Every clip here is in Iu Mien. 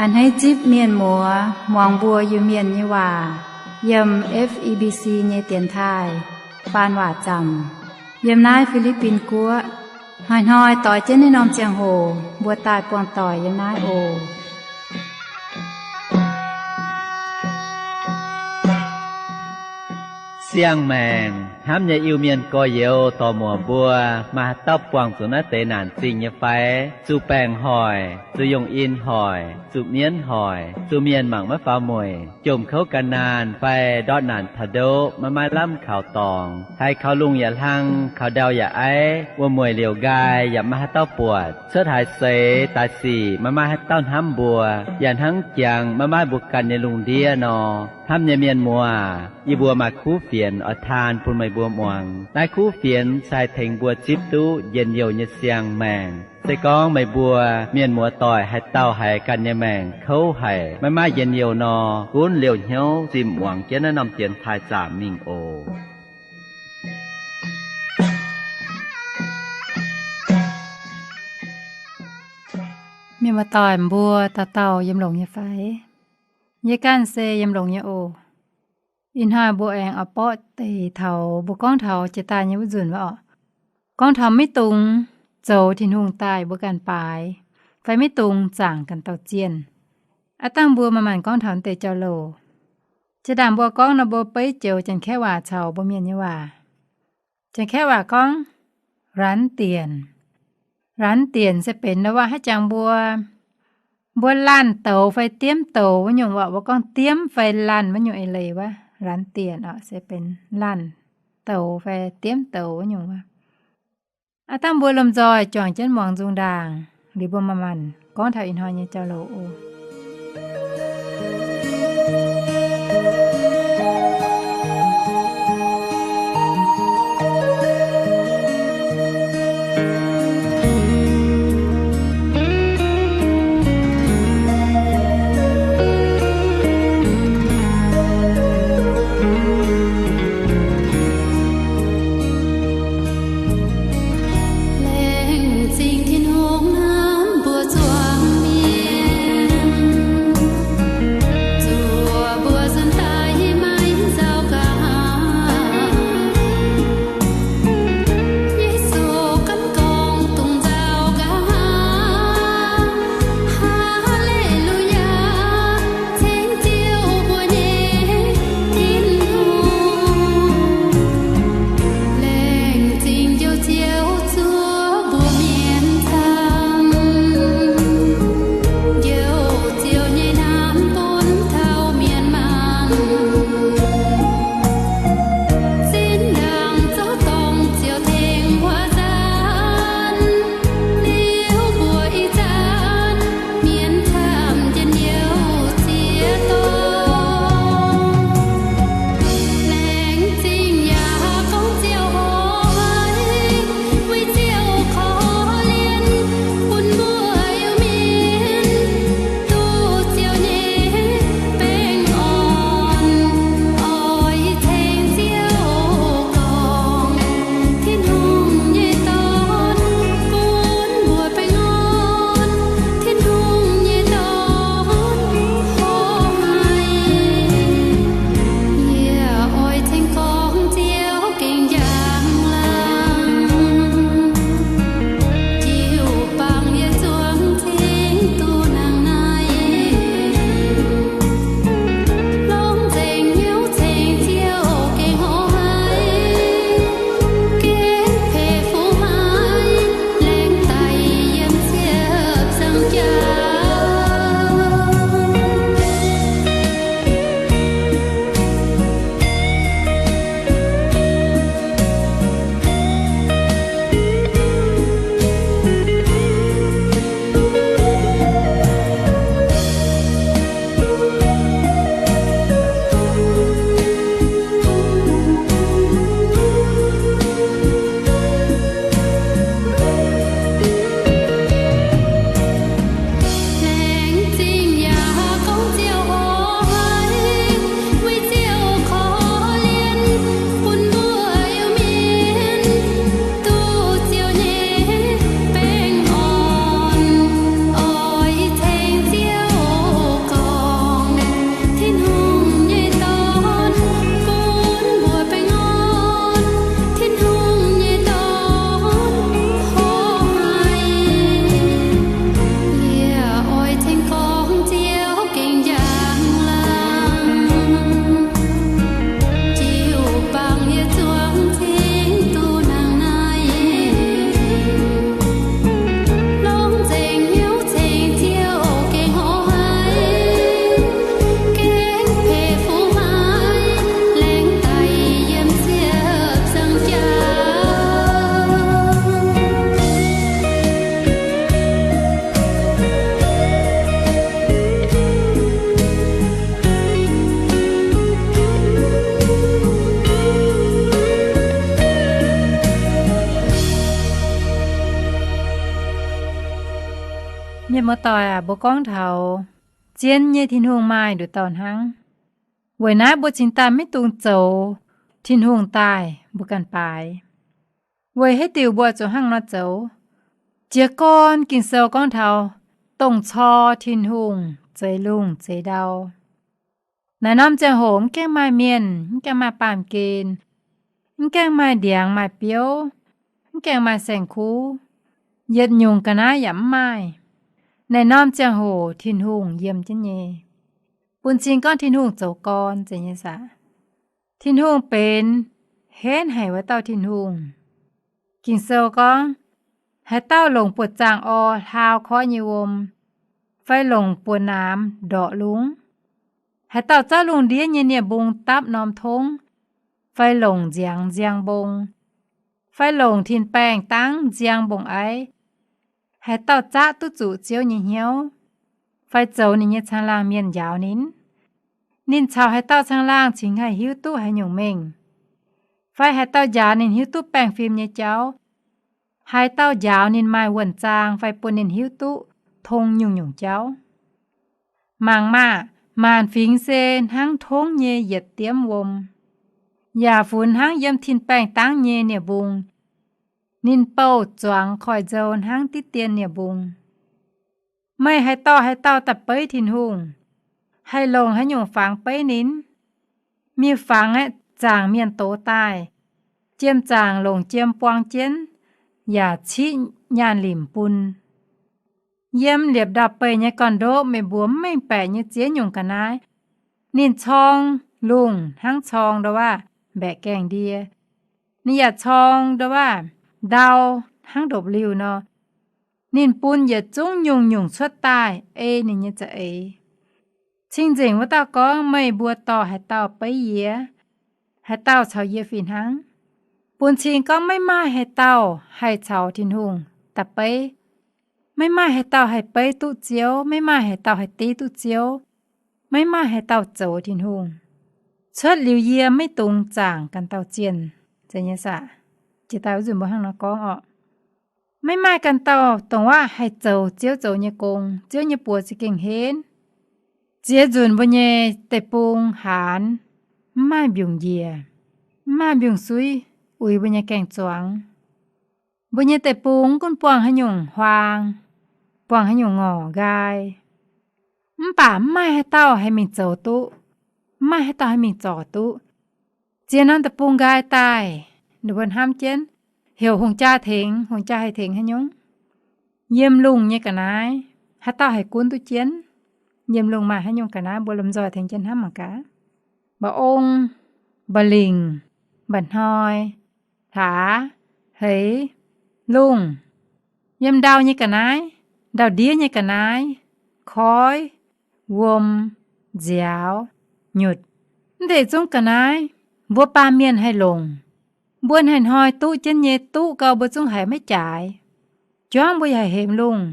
A'hneiv zipv mienh muoz muangx mbuo Iu-Mienh nyei waac yiem F E B C nyei dienx taaih faan waac zaamc yiem naaiv Fi^li^bin Guoqv. Hnoi-hnoi doix jienv naaiv norm ziangh hoc mbuo daaih buangh doic yiem naaiv oc. Siang-maengc hnamv nyei Iu-Mienh gorx-youz dorc-muoc mbuo, maaih haaix dauh buangh zuqc naaiv deix naanc zingh nyei fai? Zuqc baengc hoic, zuqc yungh in hoic, zuqc mienv hoic, zuqc mienh mangc maiv faaux mueic, jomc kouv gan naanh fai ndortv naanc taux ndoqv maiv maaih lamh kaux dorngx, haiz kaux lungh yaac hlang, kaux ndau yaac aiv, wuom-mueic liouc nqaai yaac maiv maaih haaix dauh buatc, cuotv haaix seix daaih sic maiv maaih haaix dauh hnamv mbuo, yaac hnangv jangx maiv maaih mbuo ganh nyei lungh ndiev nor. Hnamv nyei mienh muoz, yie mbuo maaih kuv fienx oix taan bun meih mbuo muangx. Naaiv kuv fienx se haih tengx mbuo zipv duqv njien-youh nyei siang-maengc. Se gorngv meih mbuo mienh muoz doic haaix dauh haiz ganh nyei maengc kouv haic, maiv maaih njien-youh nor, gunv liouh hnyouv zimh muangx jienv naaiv norm dienx taaih zaamc mingh oc. Mienh muoz doic mbuo dauh dauh yiem longx nyei fai? Yie ganh se yiem longx nyei oc. Ih hnoi mbuo aengx oix borqv deix taux mbuo gorngv taux jiex daaih nyei wuov nzunc wuov orqc. Gorngv taux maiv dungx zoux Tin-Hungh daaih mbuo ganh baaix, fai maiv dungx zaangc ganh dauh zienh. Aav dangh mbuo manc-manc gorngv taux deix jauv-louc. Jiex ndaangc mbuo gorngv nor, mbuo beiv joux Janx-Kaeqv waac caux mbuo Mienh nyei waac. Janx-Kaeqv waac gorngv 燃点. 燃点 se benx nor waac haaix jangx mbuo, mbuo laanh douz fai diemv douz wuov nyungc waac, mbuo gorngv diemv fai laanh wuov nyungc eix leiz wuov 燃点 orqc, se benx laanh douz fai diemv douz wuov nyungc waac. Aav dangh mbuo lomh nzoih juangc jienv muangx nzung ndaangc, liuz mbuo manc-manc gorngv taux ih hnoi nyei jauv-louc oc. Laengz zingh Tin-Hungh hnamv mbuo zuangx mienh. Muoz-doic aac, mbuo gorngv taux zien nyei Tin-Hungh maaih nduqc dauh hnangv. Weic naaiv mbuo cingx daaih maiv dungx zoux Tin-Hungh daaih mbuo ganh baaix. Weic haaix diuc mbuo zuqc hnangv nor zoux? Jiez gorn Ging-Sou gorngv taux dongh cor Tin-Hungh zeix lungh zeix ndau. Naaiv norm ziangh hoc mv gaengh maaih mienh, mv gaengh maaih baamh gen, mv gaengh maaih ndiangx maaih biouv, mv gaengh maaih saeng-kuv, yietc nyungc ga'naaiv yaac mv maaih. Naaiv norm ziangh hoc Tin-Hungh yiem jienv nyei. Bun cing gorngv Tin-Hungh zoux gorn zeiz nyei saah? Tin-Hungh benx henv haic wuov dauh Tin-Hungh. Ging-Sou gorngv, haaix dauh longc buoz-zaangc or hlaau koiv nyei wuom, fai longc buoz-naamx ndorqc lungh? Haaix dauh zorqv lungh ndiev nyei nie-mbung dapv norm tongv, fai longc nziangx nziang mbong, fai longc tin-baengh dangv nziang mbong-aiv? Haaix dauh zaqv duqv zuqc Ziouv nyei hnyouv, fai zoux ninh nyei caangh laangh mienh njaaux ninh? Ninh caux haaix dauh caangh laangh cingx haih hiuv duqv haaix nyungc mengh? Fai haaix dauh njaaux ninh hiuv duqv baengh fim nyei jauv? Haaix dauh njaaux ninh maaih wuonh zaang fai bun ninh hiuv duqv tong nyungc-nyungc jauv? Mangc maah! Maanc fingx se hnangv tongv nyei yietc diemv wuom, yaac funx hnangv yiem tin-baengh dangv nyei nie-mbung. Ninh bouh zuangx koiv-nzou hnangv diqv dien nie-mbung. Meih haaix dauh haaix dauh daaih beiv Tin-Hungh? Haih longc haaix nyungc fangx beiv ninh? Miuc-fangx aeqv, zaangc mienh doz daaih. Jiem-zaangc longc jiem buang jienv, yaac ciqv nyaanh limc bun. Yiem liepc ndau-beih nyei gorn-ndoqv meih mbuo mv mengh baeqc nyei ziex nyungc ga'naaiv. Ninh corng lungh hnangv corng ndo waav mbaeqc gaengh ndie. Ninh yaac corng ndo waav ndau hnangv ndopv-liuh nor. Ninh bun yietc zungv nyungc-nyungc cuotv daaih ei ninh nyei za'eix. Cing-nzengc wuov dauh gorngv, meih mbuo dorh haaix dauh beiv yie? Haaix dauh caux yie fih hnangv? Bun cing gorngv maiv maaih haaix dauh haih caux Tin-Hungh da'beiv. Maiv maaih haaix dauh haih beiv duqv Ziouv, maiv maaih haaix dauh haih div duqv Ziouv, maiv maaih haaix dauh zoux Tin-Hungh. Cuotv liuz yie maiv dungx zaangc ganh dauh zienh. Zeiz nyei saah? Jiex daaih wuov nzunc mbuo hnangv nor gorngv orqc. Maiv maaih ganh dauh dongh waav haih zoux Ziouv zoux nyei gong. Ziouv nyei buoz za'gengh henv. Ziex nzunc mbuo nyei deic-bung haanz, mv maaih mbiungc njiec, mv maaih mbiungc-suiv uix mbuo nyei gaeng-zuangx. Mbuo nyei deic-bung mv gunv buangh haaix nyungc huaang, buangh haaix nyungc ngorc nqaai, mv baac mv maaih haaix dauh haih mingh zoux duqv, mv maaih haaix dauh haih mingh zorc duqv. Ziex norm deic-bung nqaai daaih, ninh mbuo hnamv jienv, heuc hungh jaa tengx, hungh jaa haih tengx haaix nyungc? Yiem lungh nyei ga'naaiv, haaix dauh haih gunv duqv jienv? Yiem lungh maaih haaix nyungc ga'naaiv mbuo lomh nzoih tengx jienv hnamv mangc gaax? Mba'ong, mba'lingc, mba'hnoi, hlaax, hleix, lungh. Yiem ndau nyei ga'naaiv, ndau-ndiev nyei ga'naaiv, koiv, wuom, nziaaux, nyutc, mv deix zungv ga'naaiv, mbuo baamh mienh haih longc. Mbuo hnoi-hnoi duqv jienv nyei, duqv gau mbuo zungv haiz maiv jaaix. Juangv mbuo yaac haih hemx lungh,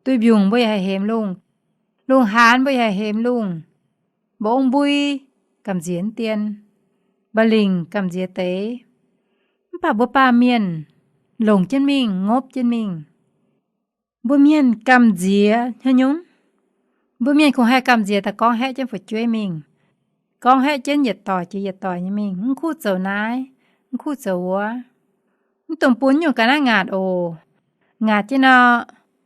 duih-mbiungc mbuo yaac haih hemx lungh, lungh haanz mbuo yaac haih hemx lungh, mba'ong mbui gamh nziex dien, mba'lingc gamh nziex deix. Mv baac mbuo baamh mienh longc jienv mingh, ngopv jienv mingh. Mbuo mienh gamh nziex haaix nyungc? Mbuo mienh kungx haih gamh nziex daaih gorngv haeqv jienv fu'jueiv mingh, gorngv haeqv jienv yietc doic jiex yietc doic nyei mingh, mv kuv zoux naaiv, mv kuv zoux wuov. Mv dungx bun nyungc ga'naaiv ngaatc oc. Ngaatc jienv nor,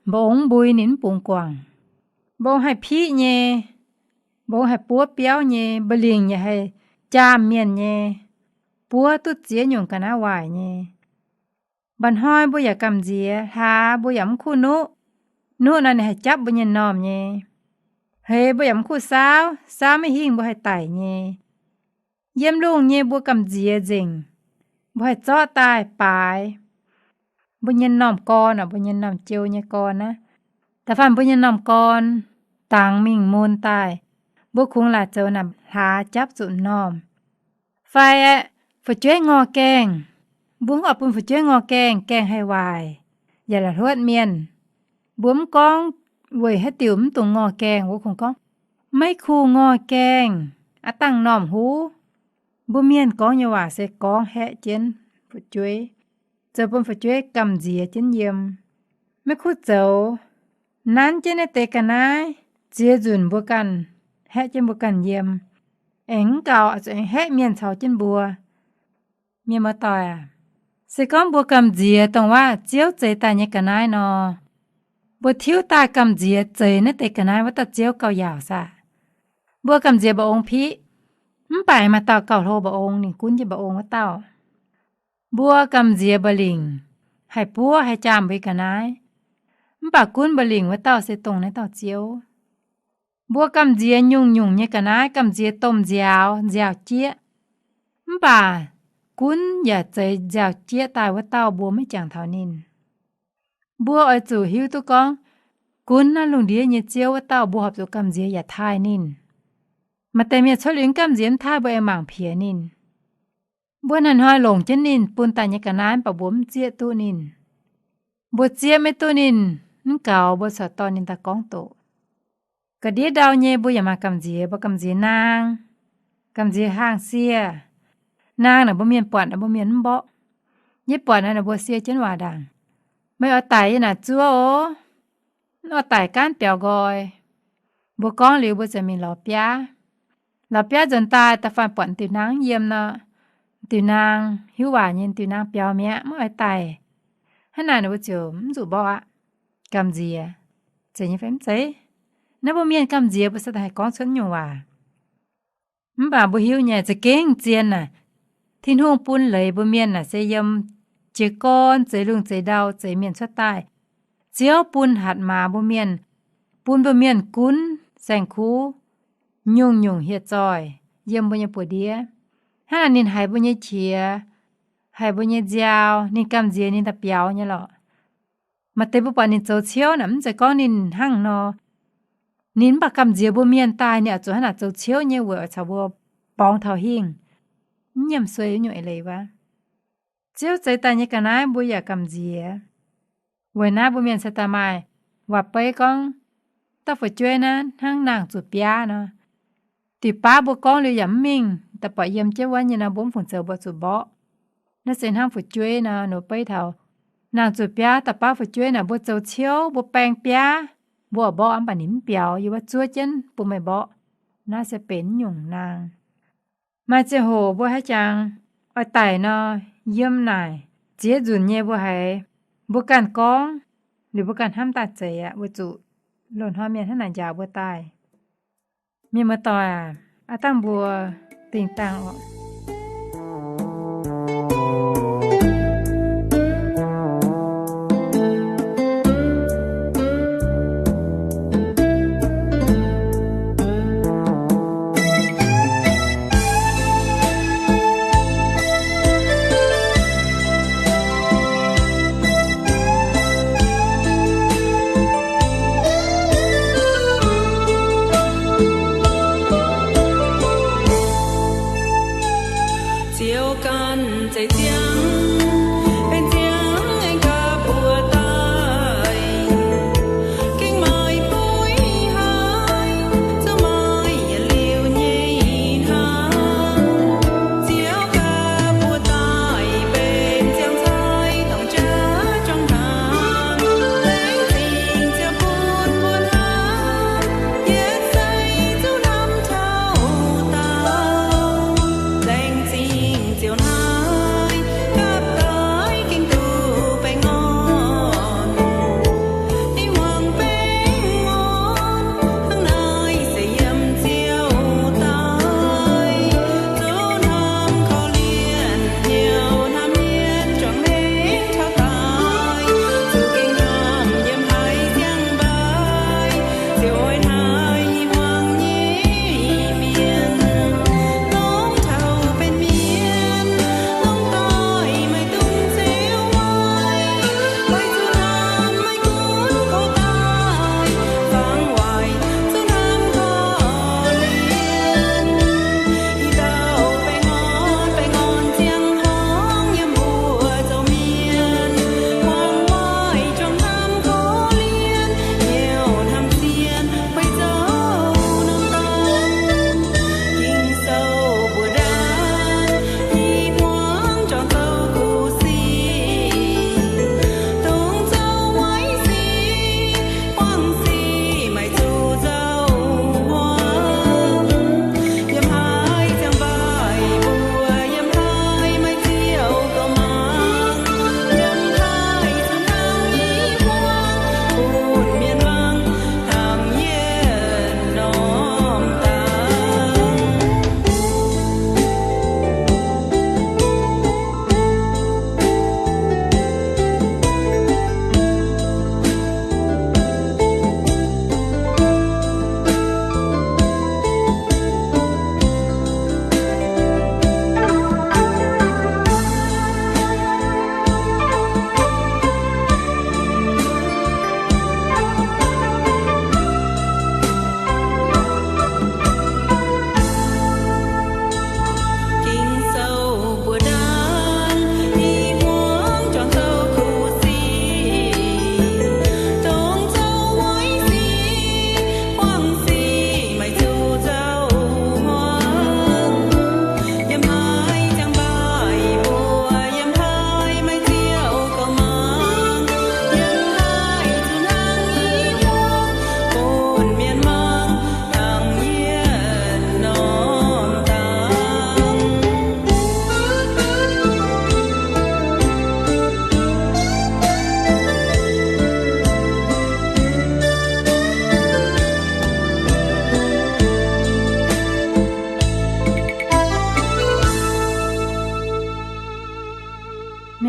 mba'ong mbui ninh mv bungx guangc. Mba'ong haih piqv nyei, mba'ong haih buov biauv nyei, mba'lingc yaac haih jaam mienh nyei, buov duqv ziex nyungc ga'naaiv waaic nyei. Mba'hnoi mbuo yaac gamh nziex, hlaax mbuo yaac mv kuv nuqv. Nuqv nor ninh haih japv mbuo nyei m'normh nyei. Hleix mbuo yaac mv kuv saauv, saauv maiv hingh mbuo haih daic nyei. Yiem lungh nyei mbuo gamh nziex nzengc, mbuo haih zorqv daaih baaix mbuo nyei m'normh gorn, mbuo nyei m'normh jiu nyei gorn aqv. Da'faanh mbuo nyei m'normh gorn dangx mingh mun daaih, mbuo kungx laaic zoux naaic hlaax japv zuqc m'normh. Fai aeqv, fu'jueiv ngorh gaengh, mbuo mv oix bun fu'jueiv ngorh gaengh, gaengh haih waaic, yaac la'hluotv mienh. Mbuo mv gorngv weic haaix diuc mv dungx ngorh gaengh, mbuo kungx gorngv, maiv kuh ngorh gaengh, aav dangh m'normh huv. Mbuo mienh gorngv nyei waac se gorngv haeqv jienv fu'jueiv, zoux bun fu'jueiv gamh nziex jienv yiem. Maiv kuv zoux, nanv jienv naaiv deix ga'naaiv, ziex nzunc mbuo ganh haeqv jienv mbuo ganh yiem. Aengx mv gaux, zuqc aengx haeqv mienh caux jienv mbuo. Mienh muoz-doic aac, se gorngv mbuo gamh nziex dongh waac Ziouv zeix daaih nyei ga'naaiv nor, mbuo tiuv daaih gamh nziex zeix naaiv deix ga'naaiv wuov dauh Ziouv gauh yaauc saah? Mbuo gamh nziex mba'ong piqv, mv baac maaih dauh gauh hlo mba'ong, ninh gunv jienv mba'ong wuov dauh. Mbuo gamh nziex mba'lingc, haih buov haih jaam mbuo nyei ga'naaiv, mv baac gunv mba'lingc wuov dauh se dongh naaiv dauh Ziouv. Mbuo gamh nziex nyungc-nyungc nyei ga'naaiv, gamh nziex domh nziaaux, nziaaux jieqv, mv baac gunv yaac zeix nziaaux jieqv daaih wuov dauh mbuo maiv jangx taux ninh. Mbuo oix zuqc hiuv duqv gorngv, gunv naaiv lungh ndiev nyei Ziouv wuov dauh mbuo horpc zuqc gamh nziex yaac taaih ninh. Maaih deix mienh cuotv liuz gamh nziex mv taaih, mbuo aengx mangc piex ninh. Mbuo hnoi-hnoi longc jienv ninh bun daaih nyei ga'naaiv, mv baac mbuo mv zieqv duqv ninh. Mbuo zieqv maiv duqv ninh, mv gaux mbuo corc dorh ninh daaih gorngv doqc. Ga'ndiev ndau nyei mbuo yaac maaih gamh nziex, mbuo gamh nziex naang, gamh nziex hnaangx-sie. Naang naaic mbuo mienh buatc naaic mbuo mienh mv mborqv. Yie buatc naaic mbuo sie jienv waac ndaangc, meih oix daic yie naaic zuov oc. Mv oix daic gaanv biaux nqoi. Mbuo gorngv liuz mbuo ziouc mingh lorz biaav. Lorz biaav nzuonx daaih, da'faanh buatc diuh naang yiem nor, diuh naang hiuv waac nyei, diuh naang biaux mi'aqv, mv oix daic. Hnangv naaic ninh mbuo ziouc mv zuqc mborqv aqv. Gamh nziex. Zeiz nyei fai mv zeiz? Naaiv mbuo mienh gamh nziex mbuo se daaih haih gorngv cuotv nyungc waac. Mv baac mbuo hiuv nyei za'gengh zien naaic, Tin-Hungh bun leiz mbuo mienh naaic se yiem jiez gorn zeix lungh zeix ndau zeix mienh cuotv daaih. Ziouv bun hatc maaz mbuo mienh, bun mbuo mienh gunv saeng-kuv nyungc-nyungc hieh zoih yiem mbuo nyei buoz-ndiev. Hnangv naaic ninh haiz mbuo nyei qiex, haiz mbuo nyei nziaaux, ninh gamh nziex ninh daaih biaux nyei lorqc. Maaih deix mbuo buatc ninh zoux ciouv naaic, mv zeiz gorngv ninh hnangv nor, ninh mv baac gamh nziex mbuo mienh daaih, ninh oix zuqc hnangv naaic zoux ciouv nyei weic oix caux mbuo borngz taux hingh, mv nyiemc sueih nyungc eix leiz wuov. Ziouv zeix daaih nyei ga'naaiv mbuo yaac gamh nziex. Weic naaiv mbuo mienh se daaih maaih waac-beiv gorngv, dauh fu'jueiv naaiv hnangv nangh zuqc biaav nor. Diuc baav mbuo gorngv liuz yaac mv mingh, daaih buatc yiem jienv wuov nyei nor, mbuo mv fungc zoux, mbuo zuqc mborqv. Naaiv se hnangv fu'jueiv nor, ninh beiv taux nangh zuqc biaav. Dauh baav fu'jueiv naaic mbuo zoux ciouv, mbuo baeng biaav, mbuo oix mborqv mv baac ninh mv biaux, yie wuov zuov jienv bun meih mborqv. Naaiv se benx nyungc naang. Maaih ziangh hoc mbuo haaix jangx oix daic nor, yiem naaic ziex nzunc nyei mbuo haiz mbuo ganh gorngv, liuz mbuo ganh hnamv daaih zeiz aqv, weic zuqc loz-hnoi mienh hnangv naaic njaaux mbuo daaih. Mienh muoz-doic aac, aav dangh mbuo dingh dangh oc.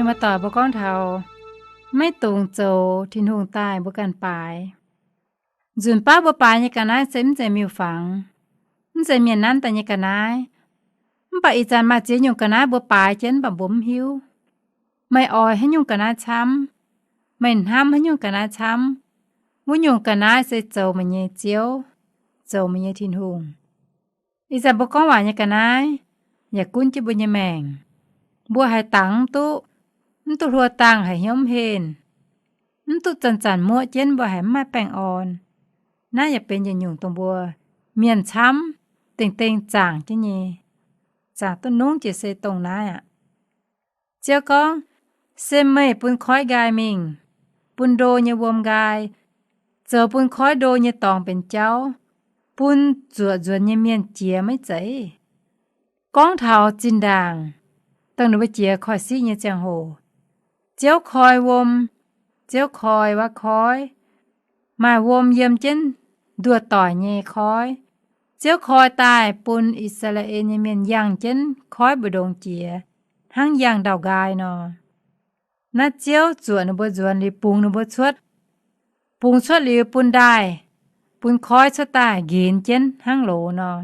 Muoz-doic mbuo gorngv taux maiv dungx zoux Tin-Hungh daaih mbuo ganh baaix. Nzunc baav mbuo baaix nyei ga'naaiv se mv zeiz miuc-fangx, mv zeiz mienh nanv daaih nyei ga'naaiv. Mv baac ih zanc maaih ziex nyungc ga'naaiv mbuo baaix jienv mv baac mbuo mv hiuv. Meih oix haaix nyungc ga'naaiv camv, meih hnamv haaix nyungc ga'naaiv camv, wuov nyungc ga'naaiv se zoux meih nyei Ziouv, zoux meih nyei Tin-Hungh. Ih zanc mbuo gorngv waac nyei ga'naaiv yaac gunv jienv mbuo nyei maengc. Mbuo haaix dangx mv duqv, mv duqv hluo dangh haiz hnyouv mv henh, mv duqv zanc-zanc muoqv jienv mbuo haiz mv maaih baengh orn. Naaiv yaac benx yietc nyungc dongh mbuo mienh camv dengh-dengh zaangc jienv nyei. Zaangc duqv nungv jiex se dongh naaiv aqv. Ziouv gorngv, se meih bun koiv nqaai mingh, bun ndo nyei wuom nqaai, zoux bun koiv ndo nyei dorngx benx jauv, bun zuoqc nzuonx nyei mienh jiex maiv zeiz? Gorngv taux zinh ndaangc, dongh ninh mbuo jiex koiv-siqv nyei ziangh hoc, Ziouv koi wuom, Ziouv koi wuov koiv, maaih wuom yiem jienv nduoh doic nyei koiv. Ziouv koi daaih bun I^saa^laa^en nyei mienh yangh jienv koiv mbu'ndongx jiex, hnangv yangh ndau-nqaai nor. Naaiv Ziouv zuoqc ninh mbuo nzuonx liuz bungx ninh mbuo cuotv. Bungx cuotv liuz bun ndaaih, bun koiv cuotv daaih nqenx jienv hnangv loz nor,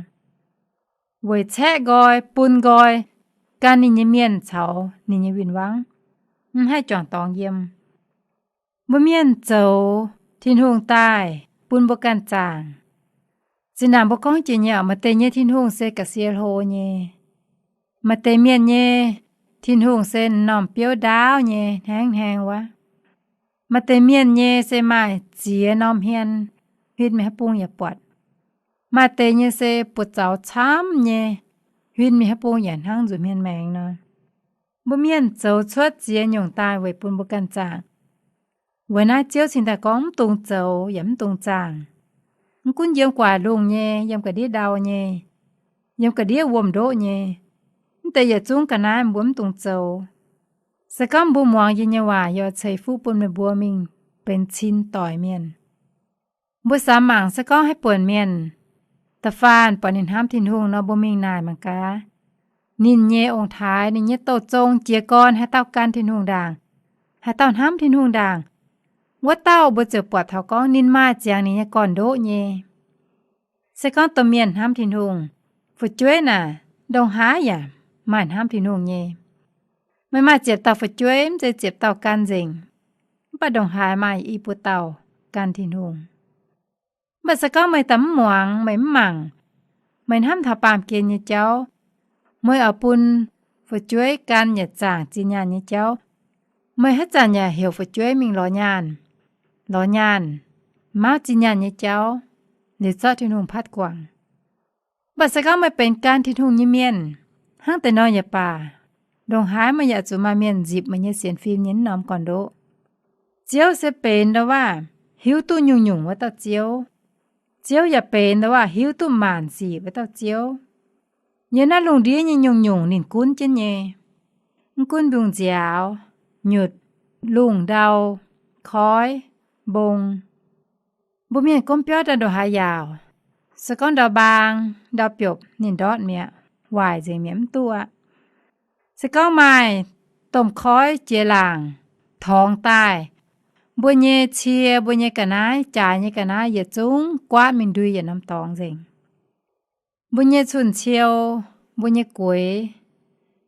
weic caeqv nqoi, bun nqoi gan ninh nyei mienh caux ninh nyei win-wangv, mv haih juangc dorngx yiem. Mbuo mienh zoux Tin-Hungh daaih bun mbuo ganh zaangc. Zinh ndaangc mbuo gorngv jiex nyei, maaih deix nyei Tin-Hungh se ga'sie hlo nyei. Maaih deix mienh nyei Tin-Hungh se m'normh biouv ndaauv nyei, hnangv hnangv wuov. Maaih deix mienh nyei se maaih ziex norm hmien, huin mingh haaix bung yaac buatc. Maaih deix nyei se buoz-zaux camv nyei, huin mingh haaix bung yaac hnangv nzuqc hmien maengx nor. Mbuo mienh zoux cuotv ziex nyungc daaih weic bun mbuo ganh zaangc. Weic naaiv Ziouv cingx daaih gorngv mv dungx zoux yaac mv dungx zaangc. Mv gunv yiem gu'nguaaic lungh nyei, yiem ga'ndiev ndau nyei, yiem ga'ndiev wuom-ndoqv nyei, mv deix yietc zungv ga'naaiv mbuo mv dungx zoux. Se gorngv mbuo muangx yie nyei waac, yie oix ceix fuqv bun meih mbuo mingh benx cin doic mienh. Mbuo samx mangc se gorngv haaix buonc mienh, da'faanh buatc ninh hnamv Tin-Hungh nor, mbuo mingh naaic mangc gaax, ninh nyei ong-taaix, ninh nyei douh zong jiez gorn haaix dauh gan Tin-Hungh ndaangc, haaix dauh hnamv Tin-Hungh ndaangc, wuov dauh mbuo ziouc buatc taux gorngv ninh maaih ziangx ninh nyei gorn-ndoqv nyei. Se gorngv domh mienh hnamv Tin-Hungh, fu'jueiv naaic ndongc haaix yaac maaih hnamv Tin-Hungh nyei. Meih maaih ziepc dauh fu'jueiv, mv zeiz ziepc dauh gan nzengc, mv baac ndongc haaix maaih i buo dauh gan Tin-Hungh. Mv baac se gorngv meih daaih mv muangx, meih mv mangc, meih hnamv taux baamh gen nyei jauv, meih oix bun fu'jueiv gan yaac zaangc zinh nyaanh nyei jauv, meih haaix zanc yaac heuc fu'jueiv mingh lorz nyaanh, lorz nyaanh, mauv zinh nyaanh nyei jauv, liuz zorqv Tin-Hungh patv guangc. Mv baac se gorngv meih benx gan Tin-Hungh nyei mienh, hnangv deix nor yaac baac, ndongc haaix meih yaac zuqc maaih mienh nzipc meih nyei sienx fim nyei naaiv norm gorn-ndoqv. Ziouv se benx ndo waac hiuv duqv nyungc-nyungc wuov dauh Ziouv. Ziouv yaac benx ndo waac hiuv duqv maanc sic wuov dauh Ziouv. Yiem naaiv lungh ndiev nyei nyungc-nyungc ninh gunv jienv nyei. Mv gunv mbungv-nziaaux, nyutc, lungh ndau, koiv, mbong. Mbuo mienh gomv biauv ndau ndongc haaix yaauc, se gorngv ndau mbaang, ndau biopc ninh ndortv mi'aqv, waaic nzengc mi'aqv, mv duqv aqv. Se gorngv maaih domh koiv jiex laangc torngx daaih, mbuo nyei cie, mbuo nyei ga'naaiv, jaaix nyei ga'naaiv yietc zungv guaatv mingh ndui yietc norm dorngx nzengc. Mbuo nyei cun-ciou, mbuo nyei gueix,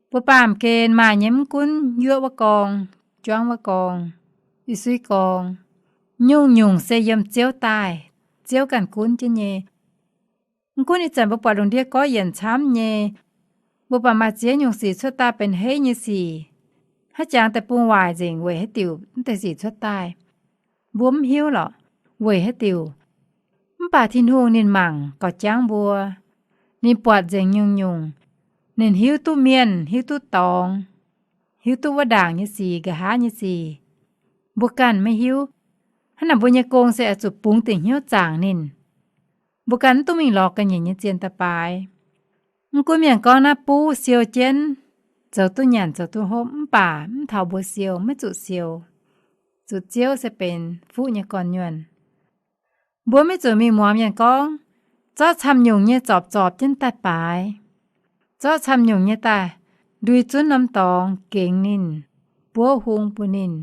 mbuo baamh gen maaih nyei mv gunv yuoqv wuov gorngv, juangv wuov gorngv, i suiv gorngv, nyungc-nyungc se yiem Ziouv daaih, Ziouv ganh gunv jienv nyei. Mv gunv ih zanc mbuo buatc lungh ndiev goiv yienc camv nyei, mbuo baac maaih ziex nyungc sic cuotv daaih benx heiv nyei sic. Haaix jangx deic-bung waaic nzengc weic haaix diuc mv deix sic cuotv daaih, mbuo mv hiuv lorqc. Weic haaix diuc? Mv baac Tin-Hungh ninh mangc gauh jangv mbuo. Ninh buatc nzengc nyungc-nyungc. Ninh hiuv duqv mienh, hiuv duqv dorngx, hiuv duqv wuov ndaangc nyei sic, nqa'haav nyei sic, mbuo ganh maiv hiuv. Hnangv naaic mbuo nyei gong se oix zuqc bungx dingc hnyouv zaangc ninh. Mbuo ganh mv duqv mingh lorz ga'nyiec nyei zien daaih baaix. Mv gunv mienh gorngv naaiv buv siou jienv, zoux duqv nyanc zoux duqv hopv, mv baac mv taux mbuo siou, maiv zuqc siou. Zuqc Ziouv se benx fuqv nyei gorn-nyuonh. Mbuo maiv zuqc mingh muangx mienh gorngv, zorqv camv-nyungc nyei zorpc zorpc jienv daaih baaix, zorqv camv-nyungc nyei daaih ndui zunv norm dorngx gengx ninh, buov hung bun ninh.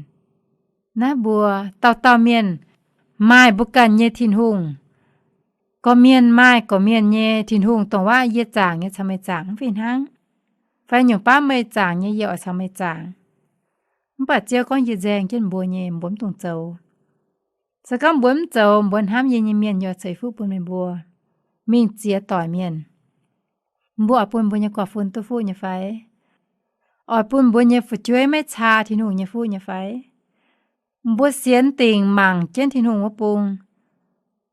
Naaiv mbuo dauh dauh mienh maaih mbuo ganh nyei Tin-Hungh. Gorqv-mienh maaih gorqv-mienh nyei Tin-Hungh, dongh waac yie zaangc nyei caux meih zaangc mv fih hnangv, fai nyungc baav meih zaangc nyei yie oix caux meih zaangc. Mv baac Ziouv gorngv yie nzaeng jienv mbuo nyei, mbuo mv dungx zoux. Se gorngv mbuo mv zoux, mbuo hnamv yie nyei mienh yaac ceix fuqv bun meih mbuo mingh ziex doic mienh. Mbuo oix bun mbuo nyei guaax fun duqv fuqv nyei fai? Oix bun mbuo nyei fu'jueiv maiv caa Tin-Hungh nyei fuqv nyei fai? Mbuo sienx dingc mangc jienv Tin-Hungh wuov bung,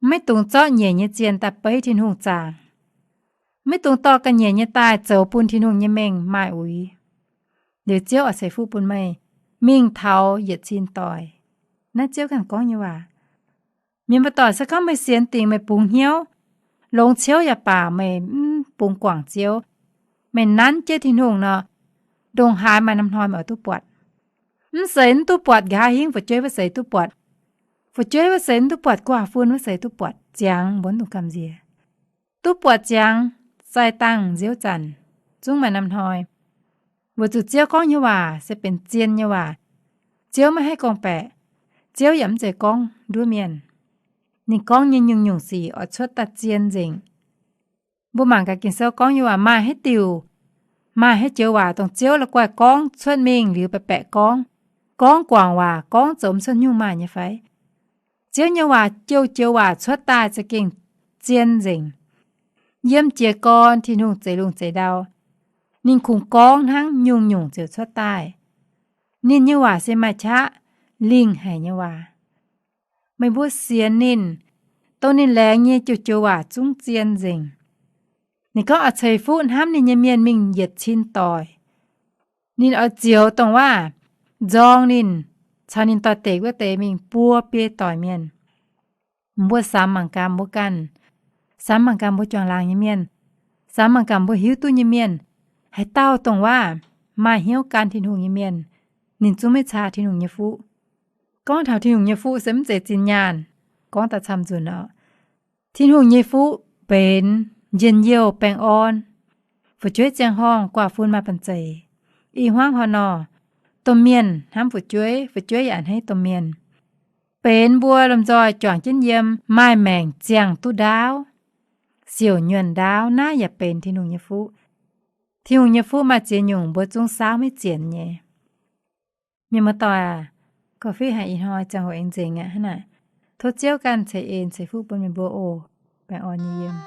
maiv dungx zorqv nyiec nyei zienh daaih beiv Tin-Hungh zaangc. Maiv dungx dorh ga'nyiec nyei daaih zoux bun Tin-Hungh nyei mengh maaih uix. Liuz Ziouv oix ceix fuqv bun meih mingh taux yietc cin doic. Naaiv Ziouv ganh gorngv nyei waac. Mienh muoz-doic, se gorngv meih sienx dingc, meih bungx hnyouv, longx ciouv yaac baac meih mv bungx guangc Ziouv, meih nanv jienv Tin-Hungh nor, ndongc haaix maaih norm hnoi meih oix duqv buatc. Mv seix mv duqv buatc nqa'haav hingv fu'jueiv wuov seix duqv buatc. Fu'jueiv wuov seix mv duqv buatc, guaax fun wuov seix duqv buatc, ziangx mbuo mv dungx gamh nziex. Duqv buatc ziangx sai dangh nziouv zanc, zungv maaih norm hnoi. Weic zuqc Ziouv gorngv nyei waac se benx zien nyei waac. Ziouv maiv haih gorngv-baeqc. Ziouv yaac mv zeiz gorngv nduov mienh. Ninh gorngv nyei nyungc-nyungc sic oix cuotv daaih zien nzengc. Mbuo mangc gaax Ging-Sou gorngv nyei waac maaih haaix diuc, maaih haaix joux waac dongh Ziouv la'guaih gorngv cuotv mingh liuz baeqc-baeqc gorngv, gorngv guangc waac, gorngv zoux mv cuotv nyungc maaih nyei fai? Ziouv nyei waac joux-joux waac cuotv daaih za'gengh zien nzengc. Yiem jiez gorn Tin-Hungh zeix lungh zeix ndau, ninh kungx gorngv hnangv nyungc-nyungc ziouc cuotv daaih. Ninh nyei waac se maaih qaqv lingh haic nyei waac. Meih mbuo sienx ninh, dongh ninh laengz nyei joux-joux waac zungv zien nzengc. Ninh gorngv oix ceix fuqv hnamv ninh nyei mienh mingh yietc cin doic. Ninh oix zioux dongh waac nzorng ninh caux ninh doix-dekc wuov deix mingh buo biei doic mienh. Mbuo samx mangc gaax mbuo ganh, samx mangc gaax mbuo juangc laangz nyei mienh, samx mangc gaax mbuo hiuv duqv nyei mienh, haaix dauh dongh waac maaih hnyouv gan Tin-Hungh nyei mienh, ninh zungv maiv caa Tin-Hungh nyei fuqv. Gorngv taux Tin-Hungh nyei fuqv se mv zeiz zinh nyaanh, gorngv daaih camv nzunc oc. Tin-Hungh nyei fuqv benx njien-youh baengh orn. Fu'jueiv ziangh horngh, guaax fun maaih banh zeic, i hmuangv haaix nor, domh mienh hnamv fu'jueiv, fu'jueiv yaac a'hneiv domh mienh. Benx mbuo lomh nzoih juangc jienv yiem maaih maengc ziangh duqv ndaauv, siouc nyuonh ndaauv, naaiv yaac benx Tin-Hungh nyei fuqv. Tin-Hungh nyei fuqv maaih ziex nyungc mbuo zungv saauv maiv zienx nyei. Mienh muoz-doic aac, korv-fiqv haic ih hnoi ziangh hoc aengx nzengc aqv hnangv naaic. Tov Ziouv ganh ceix en ceix fuqv bun meih mbuo oc. Baengh orn nyei yiem.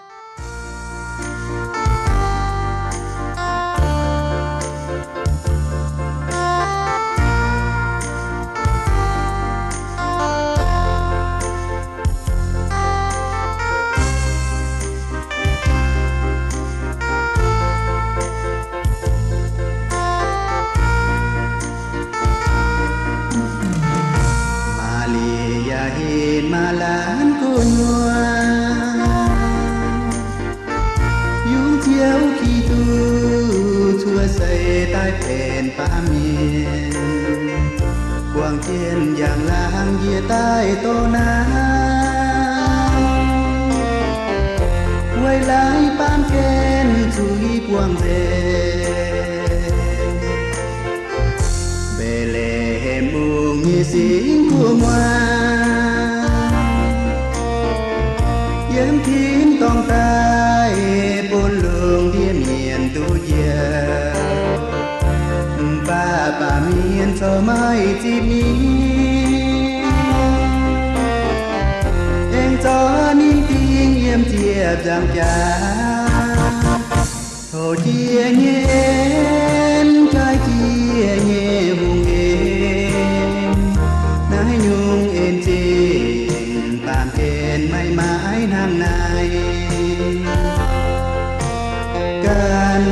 Maaziex yaac hinc maaih laanh gu'nyuoz, yungz Ziouv Giduc cuotv seix daaih benx baamh mienh, buangh jienv njang-laangc njiec daaih doh naaiv, weic laaix baamh gen zuiz buangh nzengc. Mbetc^le^hem Mungv nyei singx kuv muangx, yiem tin-dorngh daaih bun lungh ndiev mienh duqv njoux. Mv baac baamh mienh corc maiv zipv ninh, aengx zorqv ninh dingh yiem ziepc nzaangc jaax. Tov Ziouv nyei en jaaix Ziouv nyei hungh en, naaiv nyungc en zingh baamh gen maiv maaih hnangv naaiv. Ganh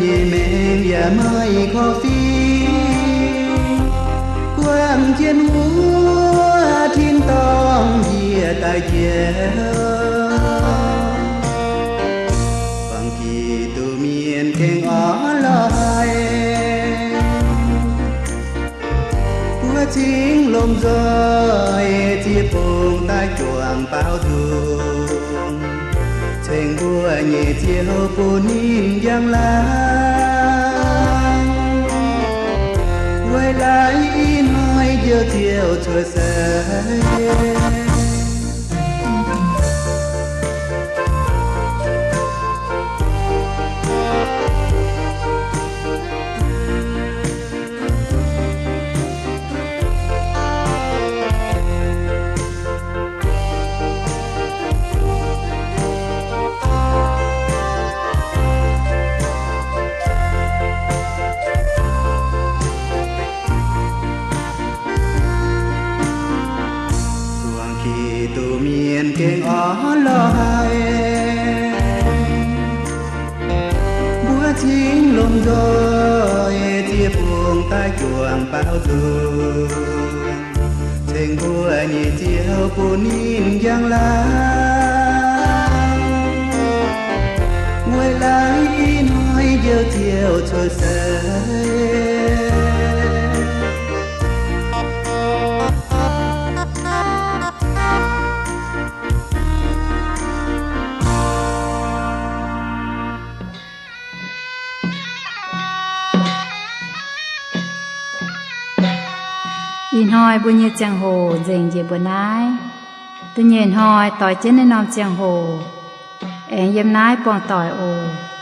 nyei maengc yaac maiv korv-fiqv, buangh jienv wuov tin-dorngh njiec daaih njoux. Buangh Giduc mienh gengh orn lorh haic. Buov cingv lomh nzoih ziex bung daaih juangc baaux nzung, ceng mbuo nyei Ziouv bun ninh njang-laangc. Weic Laaix ih hnoi njoux ziouc cuotv seix. Zuangx Giduc mienh gengh orn lorh haic. Mbuo cingx longc nzoih ziex bungx daaih juangc baaux nzunc, ceng mbuo nyei Ziouv bun ninh njang-laangc. Weic laaix ih hnoi njoux ziouc cuotv seix. Ih hnoi mbuo nyei ziangh hoc nzengc njiec mbuo naaiv. Da'nyeic hnoi doix jienv naaiv norm ziangh hoc aengx yiem naaiv buangh doic oc.